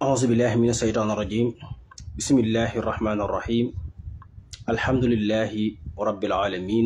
أعوذ بالله من الشيطان الرجيم بسم الله الرحمن الرحيم الحمد لله رب العالمين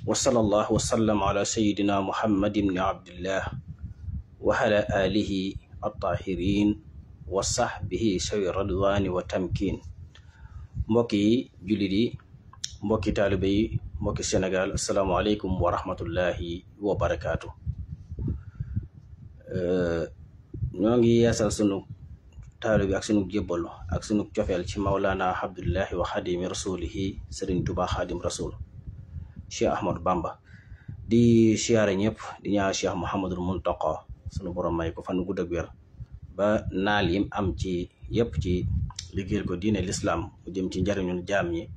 وصلى الله وسلم على سيدنا محمد بن عبد الله وعلى آله الطاهرين وصحبه شوي الرضوان والتمكين mbokki jullit yi mbokki taalibe yi mbokki Sénégal asalaamaaleykum wa rahmatullahi wa barakaatu ñoo ngi yeesal sunu taalibe ak sunu jébbalu ak sunu cofeel ci Mawlana Abdullahi wa xadimi rasulihi Sëriñ Tuubaa xadim rasul Cheikh Ahmadou Bamba di siyaare ñëpp di ñaan Cheikh Mouhamadul Muntaqa sunu borom may ko fan gudd ak wér ba naal yim am ci yëpp ci liggéeyal ko diine l'islam mu jëm ci njariñul jaam ñi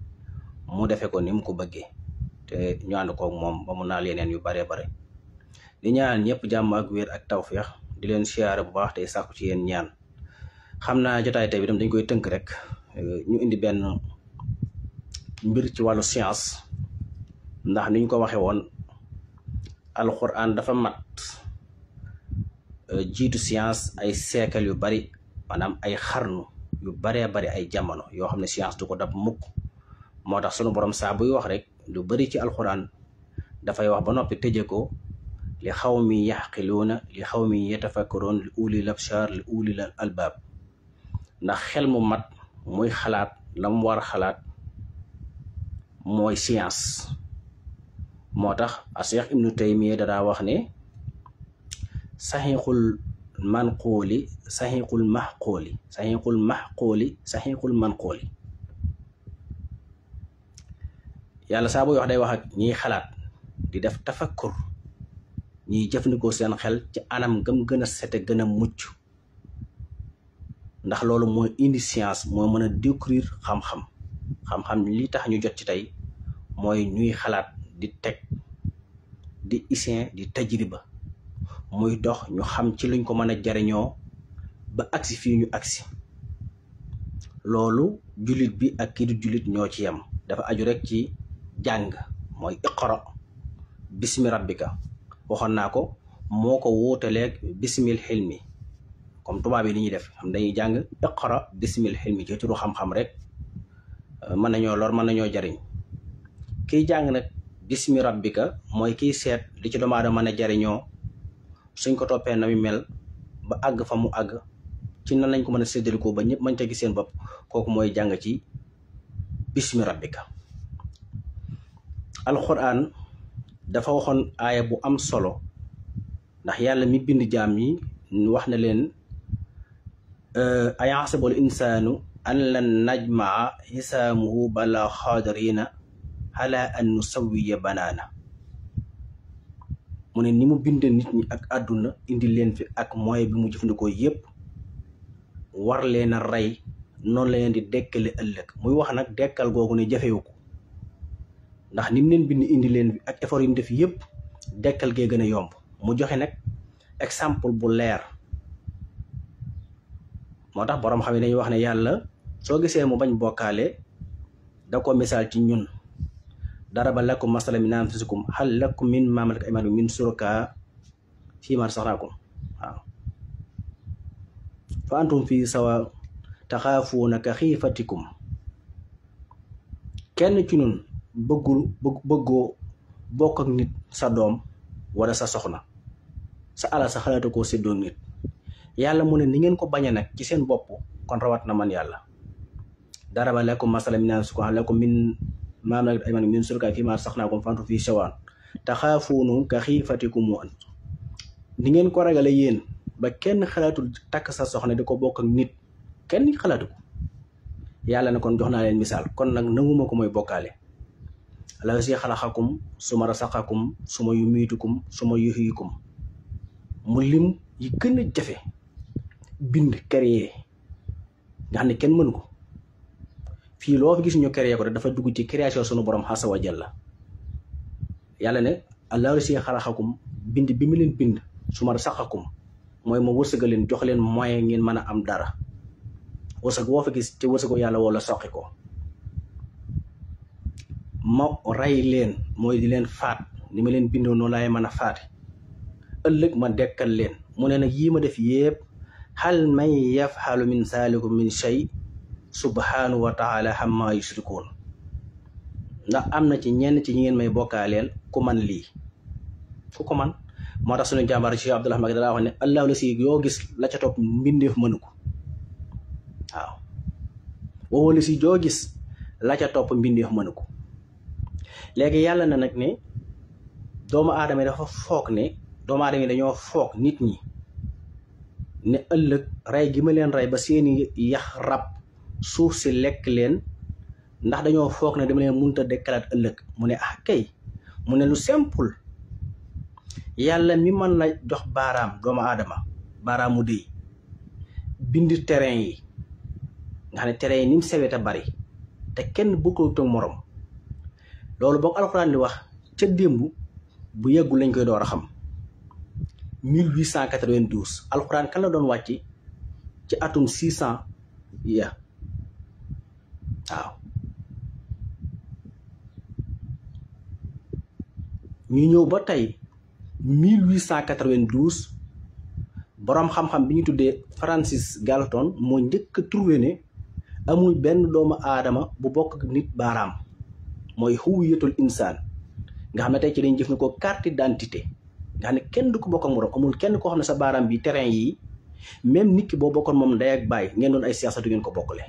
mu defe ko ni mu ko bëggee te ñu ànd koog moom ba mu naal yeneen yu bare bare di ñaan ñëpp jàmm ak wér ak tawféex di leen siyaare bu baax tey sàkku ci yéen ñaan xam naa jotaay tey bi tam dañ koy tënk rek ñu indi benn mbir ci wàllu science ndax niñ ko waxe woon alquran dafa mat jiitu science ay siècle yu bari maanaam ay xarnu yu baree bari ay jamono yoo xam ne science du ko dab mukk moo tax sunu borom saa buy wax rek lu bari ci alquran dafay wax ba noppi tëje ko li xawmi yaxqiluuna li xawmi yatafakkaroon li ulil absar li ulil albaab ndax xel mu mat muy xalaat la mu war a xalaat mooy science moo tax a Cheikh Ibnu Taymiya dadaa wax ne saxiixul manquuli saxiixul maxquuli saxiixul maxquuli saxiixul manquuli yàlla saa buy wax day wax ak ñiy xalaat di def tafakkur ñiy jëfandikoo seen xel ci anam gëm gën a sete gën a mucc ndax loolu mooy indi science moo mën a découvrir xam-xam li tax ñu jot ci tey mooy ñuy xalaat di teg di isin di tajriba muy dox ñu xam ci luñ ko mën a jariñoo ba agsi fii ñu agsi loolu jullit bi ak kii du jullit ñoo ci yem dafa aju rek ci jàng mooy iqra bismi rabbika waxoon naa ko moo ko wuutaleeg bismil xilmi comme tubaab yi li ñuy def xam dañuy jàng iqra bismil xilmi ci turu xam-xam rek mën nañoo lor mën nañoo jariñ kiy jàng nag bismi rabbika mooy kiy seet li ci doomu aadama mën a jariñoo suñ ko toppee na mi mel ba àgg fa mu àgg ci nan lañ ko mën a séddalikoo ba ñëpp mañ te gis seen bopp kooku mooy jàng ci bismi rabbika alquran dafa waxoon aaya bu am solo ndax yàlla mi bind jaam yi wax na leen ayaxsabul insaanu an lan najmaa xisaamuhu bala xaadirina ala an nusawiya banaana mu ne ni mu binde nit ñi ak àdduna indi leen fi ak moyen bi mu jëfandikoo yépp war leen a rey noonu la leen di dekkale ëllëg muy wax nag dekkal googu ne jafewu ko ndax ni mu leen bind indi leen fi ak effort yi mu def yépp dekkal gee gën a yomb mu joxe nag exemple bu leer moo tax boroom xam ne dañuy wax ne yàlla soo gisee mu bañ bokkaale da ko misaal ci ñun daraba lakum masalan min anfusikum hal lakum mimmaa malakat aymaanukum min shuraka fiimaa razaqnaakum waaw fa antum fii sawa taxaafuuna ka xiifatikum kenn ci ñun bëggoo bokk ak nit sa doom wala sa soxna sa alal sa xalaatu koo séddoo nit yàlla mu ne ni ngeen ko bañe nag ci seen bopp kon rawat na man yàlla daraba lakum masalan min anfusikum hal lakum mimmaa malakat aymaanukum min shuraka fiimaa razaqnaakum fa antum fii sawaa taxaafuuna ka xiifatikum ni ngeen ko ragale yéen ba kenn xalaatul takk sa soxna di ko bokk ak nit kenn xalaatu ko yàlla ne kon jox naa leen misaal kon nag nanguma ko mooy bokkaale allazii xalaqakum summa razaqakum summa yumiitukum summa yuhyikum mu lim yi gën a jafe bind créer nga xam ne kenn mënu ko fii loo fi gis ñu créer ko rek dafa dugg ci création sunu borom azza wa jalla yàlla ne allazii xalaqakum bind bi mu leen bind summa razaqakum mooy ma wërsëgal leen jox leen moyen ngeen mën a am dara wërsëg woo fa gis ci wërsëgu yàlla wala soqi ko ma rey leen mooy di leen faat ni ma leen bindoo noonu laay mën a faate ëllëg ma dekkal leen mu ne nag yii ma def yépp hal man yafhalu min zalikum min shay subhanahu wa taala amma yushrikun ndax am na ci ñenn ci ñi ngeen may bokkaaleel ku man lii ku ko man moo tax suñu jàmbaar ci Abdullah Mag daa wax ne allahu la si yoo gis la ca topp mbindeef mënu ko waaw wowala si joo gis la ca topp mbindeef mënu ko léegi yàlla na nag ne doomu aadama yi dafa foog ne doomu aadama yi dañoo foog nit ñi ne ëllëg rey gi ma leen rey ba seeni yax rab suuf si lekk leen ndax dañoo foog ne dama leen mënut a dekkalaat ëllëg mu ne ah kay mu ne lu simple yàlla mi mën na jox baaraam doomu aadama baaraamu dëy bind terrain yi nga xam ne terrain yi ni mu sewee te bari te kenn bokkul ak morom loolu boog alxuraan di wax ca démb bu yëggul lañ koy door a xam 1892 alxuraan kan la doon wàcc ci atum 600 ya waaw ñu ñëw ba tey 1892 boroom xam-xam bi ñu tuddee Francis Galton moo njëkk a trouvé ne amul benn doomu aadama bu bokk ak nit baaraam mooy huwiyatul insaan nga xam ne tey ci dañ jëfandikoo carte d'identité nga xam ne kenn du ko bokk ak morom amul kenn koo xam ne sa baaraam bi terrain yi même nit ki boo bokkoon moom ndey ak baay ngeen doon ay siyaasa du ngeen ko bokkale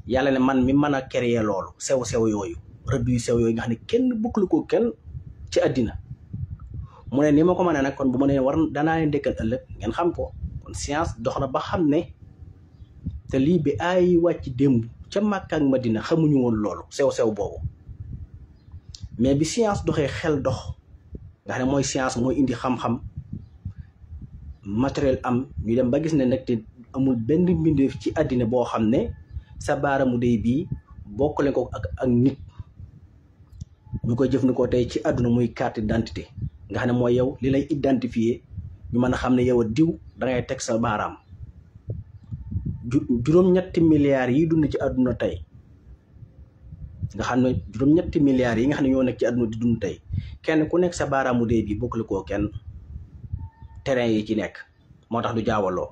yàlla ne man mi mën a créer loolu sew-sew yooyu rëdd yu sew yooyu nga xam ne kenn bokklu ko kenn ci àddina mu ne ni ma ko mënee nag kon bu ma nee war danaa leen dëkkal ëllëg ngeen xam ko kon science dox na ba xam ne te lii bi ay wàcc démb ca Makka ak Madina xamuñu woon loolu sew-sew boobu mais bi science doxee xel dox nga xam ne mooy science mooy indi xam-xam matériel am ñu dem ba gis ne nag te amul benn mbindeef ci àddina boo xam ne sa baaramu day bii bokkale ko ak nit ñu koy jëfandikoo tey ci àdduna muy carte d'identité nga xam ne mooy yow li lay identifier ñu mën a xam ne yow a diw da ngay teg sa baaraam juróom-ñetti milliards yi dund ci àdduna tey nga xam ne juróom-ñetti milliards yi nga xam ne ñoo nekk ci àdduna di dund tey kenn ku nekk sa baaraamu dee bi bokkale koo kenn terrain yi ci nekk moo tax du jaawaloo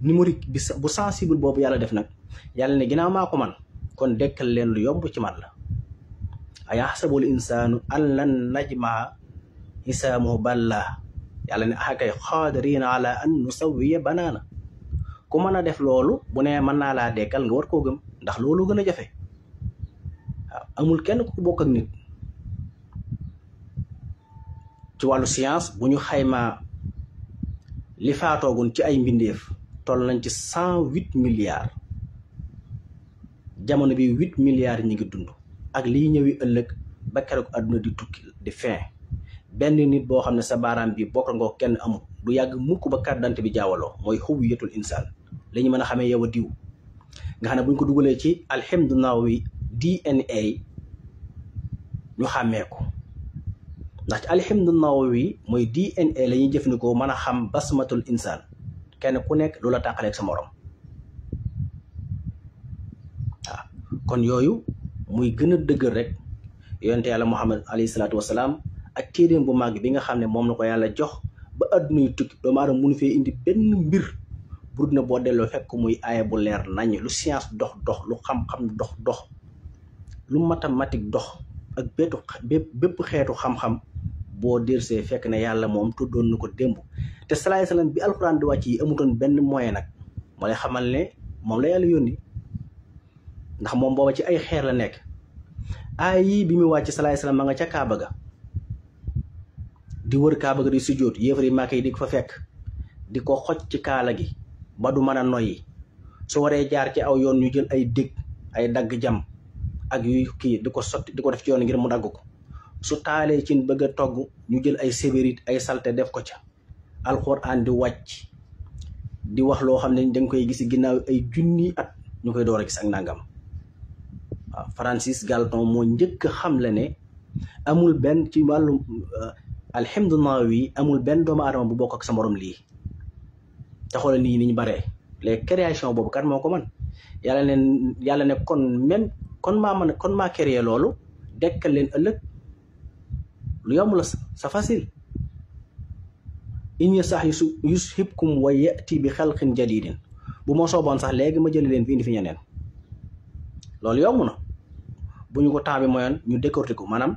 numérique bi bu sensible boobu yàlla def nag yàlla ne ginnaaw maa ko man kon dekkal leen lu yomb ci man la ayaxsabul insaanu an lan najmaa hisaamuhu balla yàlla ne akay xaadirina ala an nusawiya banaana ku mën a def loolu bu ne mën naa laa dekkal nga war koo gëm ndax loolu gën a jafe waaw amul kenn ku bokk ak nit ci wàllu science bu ñu xaymaa li faatoogun ci ay mbindeef toll nañ ci 108 milliards jamono bi 8 milliards ñi ngi dund ak liy ñëwi ëllëg ba keroog àdduna di tukki di fin benn nit boo xam ne sa baaraam bi bokk nga kenn amul du yàgg mukk ba carte d'identité bi jaawaloo mooy huwiyatul insaan la ñu mën a xamee yow a diw nga xam ne bu ñu ko dugalee ci alhamdu nawawi DNA ñu xàmmee ko ndax ci alhamdu nawawi mooy DNA la ñuy jëfandikoo mën a xam basmatul insaan kenn ku nekk lu la tàqaleeg sa morom waaw kon yooyu muy gën a dëgër rek yonente yàlla Muhammad alayhi salaatu wasalaam ak téeréem bu màgg bi nga xam ne moom la ko yàlla jox ba àdduna yu tukki doomu aadama mënu fee indi benn mbir bu dul ne boo delloo fekk muy aaya bu leer nañ lu science dox lu xam-xam dox lu mathématique dox ak bépp xeetu xam-xam boo dérsee fekk ne yàlla moom tuddoon na ko démb te salaay salaam bi alxuraan di wàcc yi amutoon benn moyen nag moo lay xamal ne moom la yàlla yónni ndax moom booba ci ay xeer la nekk aay yii bi muy wàcc salaay salaam ma nga ca Kaaba ga di wër Kaaba ga di sujjóot yéefar yi Màkka yi di ko fa fekk di ko xoj ci kaala gi ba du mën a noyyi su waree jaar ci aw yoon ñu jël ay dég ay dagg jam ak yuy kii di ko sotti di ko def ci yoon ngir mu dagg ko su taalee cin bëgg a togg ñu jël ay sébérit ay salte def ko ca alxuraan di wàcc di wax loo xam ne danga koy gis ginnaaw ay junni at ñu koy door a gis ak nangam waaw Francis Galton moo njëkk a xamle ne amul benn ci wàllu alhamdu nawawi amul benn doomu aadama bu bokk ak sa morom lii te xoolal nii ni ñu baree les création boobu kat moo ko man yàlla ne kon maa créé loolu dekkal leen ëllëg lu yomb la c'est facile in yasax yushibkum wa yati bi xalqin jadidin bu ma sooboon sax léegi ma jëli leen fi indi fi ñeneen loolu yomb na bu ñu ko temps bi moyoon ñu décortiquer ko maanaam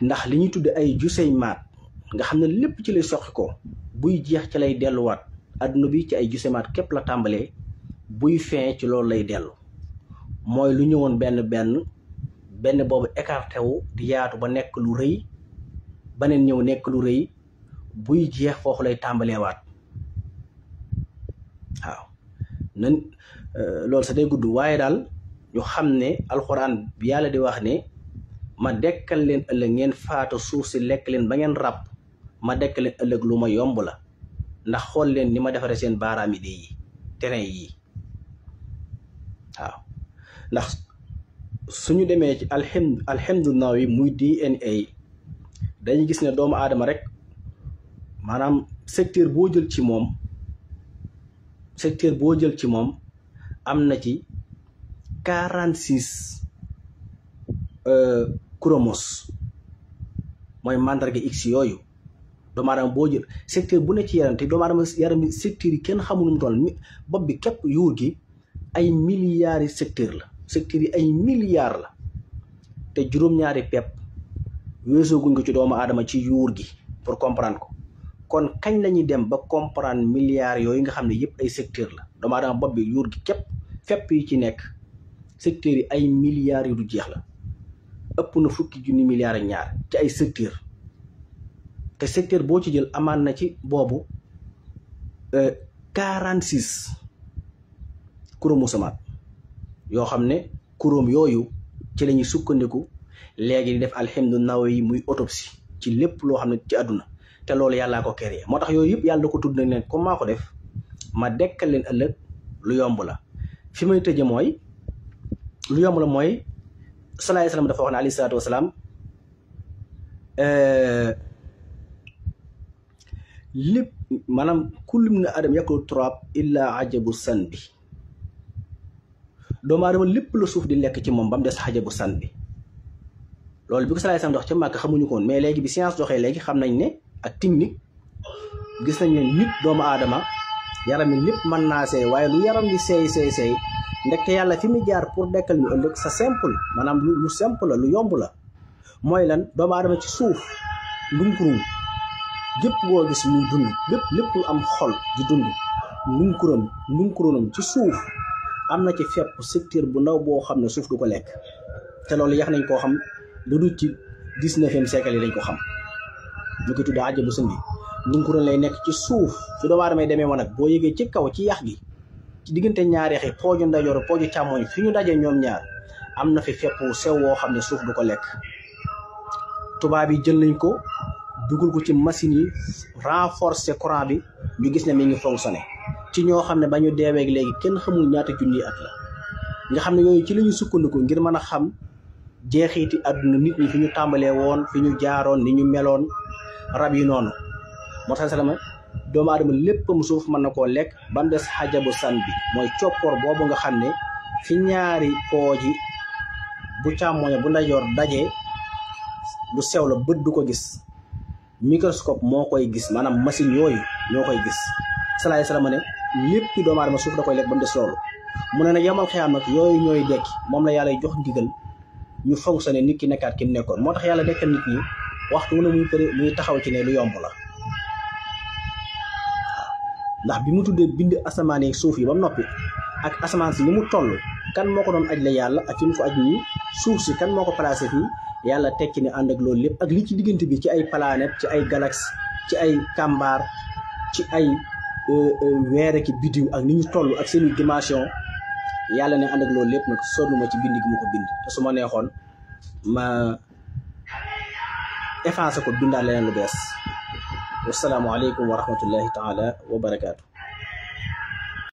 ndax li ñuy tudde ay jusey maat nga xam ne lépp ci lay soqi ko buy jeex ci lay delluwaat adduna bi ci ay jusey maat képp la tàmbalee buy fin ci loolu lay dellu mooy lu ñëwoon benn boobu écarté wu di yaatu ba nekk lu rëy baneen ñëw nekk lu rëy buy jeex foofu lay tàmbaleewaat waaw nan loolu sa day gudd waaye daal ñu xam ne alxuraan bi yàlla di wax ne ma dekkal leen ëllëg ngeen faatu suuf si lekk leen ba ngeen ràbb ma dekkal leen ëllëg lu ma yomb la ndax xool leen ni ma defaree seen baaraami de yi terrain yii waaw ndax suñu demee ci alhamdu nawawi muy DNA dañuy gis ne doomu aadama rek maanaam secteur boo jël ci moom am na ci 46 chromos mooy mandarga X yooyu doomu aadama boo jël secteur bu ne ci yaram te doomu aadama yaram bi secteur yi kenn xamul nu mu toll bopp bi képp yuur gi ay milliards yi secteur la secteur yi ay milliards la te juróom-ñaari pepp weesooguñ ko ci doomu aadama ci yuur gi pour comprendre ko kon kañ la ñuy dem ba comprendre milliards yooyu nga xam ne yëpp ay secteur la doomu aadama bopp bi yuur gi képp fepp yi ci nekk secteur yi ay milliards yu du jeex la ëpp na fukki junni milliards ak ñaar ci ay secteur te secteur boo ci jël amaan na ci boobu 46 chromosomes yoo xam ne kuróom yooyu ci la ñuy sukkandiku léegi di def alhamdu nawawi muy autopsie ci lépp loo xam ne ci àdduna te loolu yàllaa ko créé moo tax yooyu yëpp yàlla da ko tudd nañ leen comme maa ko def ma dekkal leen ëllëg lu yomb la fi may tëje mooy lu yomb la mooy sallallahu alayhi wa sallam dafa wax ne alayhi salaatu wasalaam lépp maanaam kullu min adam yakulu turab illa ajabu san bi doomu aadama lépp la suuf di lekk ci moom ba mu des ajabu san bi loolu bi ko sallallahu alayhi wa sallam dox ca Màkka xamuñu ko woon mais léegi bi science doxee léegi xam nañ ne ak technique gis nañ ne nit doomu aadama yaram mi lépp mën naa seey waaye lu yaram di seey ndekte yàlla fi mu jaar pour dekkal ñu ëllëg sa simple maanaam lu simple la lu yomb la mooy lan doomu aadama ci suuf ndunkurum gépp goo gis muy dund lépp lu am xol di dund ndunkuronam ci suuf am na ci fepp secteur bu ndaw boo xam ne suuf du ko lekk te loolu yax nañ koo xam lu dul ci 19e siècle yi dañ ko xam ñu ko tuddee ajabu sën bi ndunkuroon lay nekk ci suuf fi doomu aadama demee woon nag boo yëgee ci kaw ci yax gi ci diggante ñaari yaxi pooju ndajoor pooju càmmoñ fi ñu dajee ñoom ñaar am na fi fepp sew woo xam ne suuf du ko lekk tubaab yi jël nañ ko dugal ko ci machine yi renforcer courant bi ñu gis ne mi ngi fonctionné ci ñoo xam ne ba ñu deeweeg léegi kenn xamul ñaata junni at la nga xam ne yooyu ci la ñu sukkandiku ngir mën a xam jeexiti àdduna nit ñi fi ñu tàmbalee woon fi ñu jaaroon ni ñu meloon rab yi noonu moo tax salama doomu aadama léppam suuf mën na koo lekk ba mu des xajabu san bi mooy coppoor boobu nga xam ne fi ñaari pooji bu càmmoñe bu ndajoor dajee lu sew la bët du ko gis microscope moo koy gis maanaam machine yooyu ñoo koy gis salaay salaama ne lépp doomu aadama suuf da koy lekk ba mu des loolu mu ne nag yamal xiyaam nag yooyu ñooy dekki moom la yàlla jox ndigal ñu fonctionné nit ki nekkaat ki mu nekkoon moo tax yàlla dekkal nit ñi waxtu wu ne muy taxaw ci ne lu yomb la ndax bi mu tuddee bind asamaan yi suuf yi ba mu noppi ak asamaan si ni mu toll kan moo ko doon aj la yàlla ak fi mu ko aj nii suuf si kan moo ko placé fii yàlla tekki ne ànd ak loolu lépp ak li ci diggante bi ci ay planète ci ay galaxie ci ay kàmbaar ci ay weer ki biddiw ak ni ñu toll ak seeni dimension yàlla ne ànd ak loolu lépp nag sonnuma ci bind gi ma ko bind te su ma neexoon ma effacé ko bindaal leneen lu bees wasalaamu aleykum wa rahmatullahi taala wa barakaatu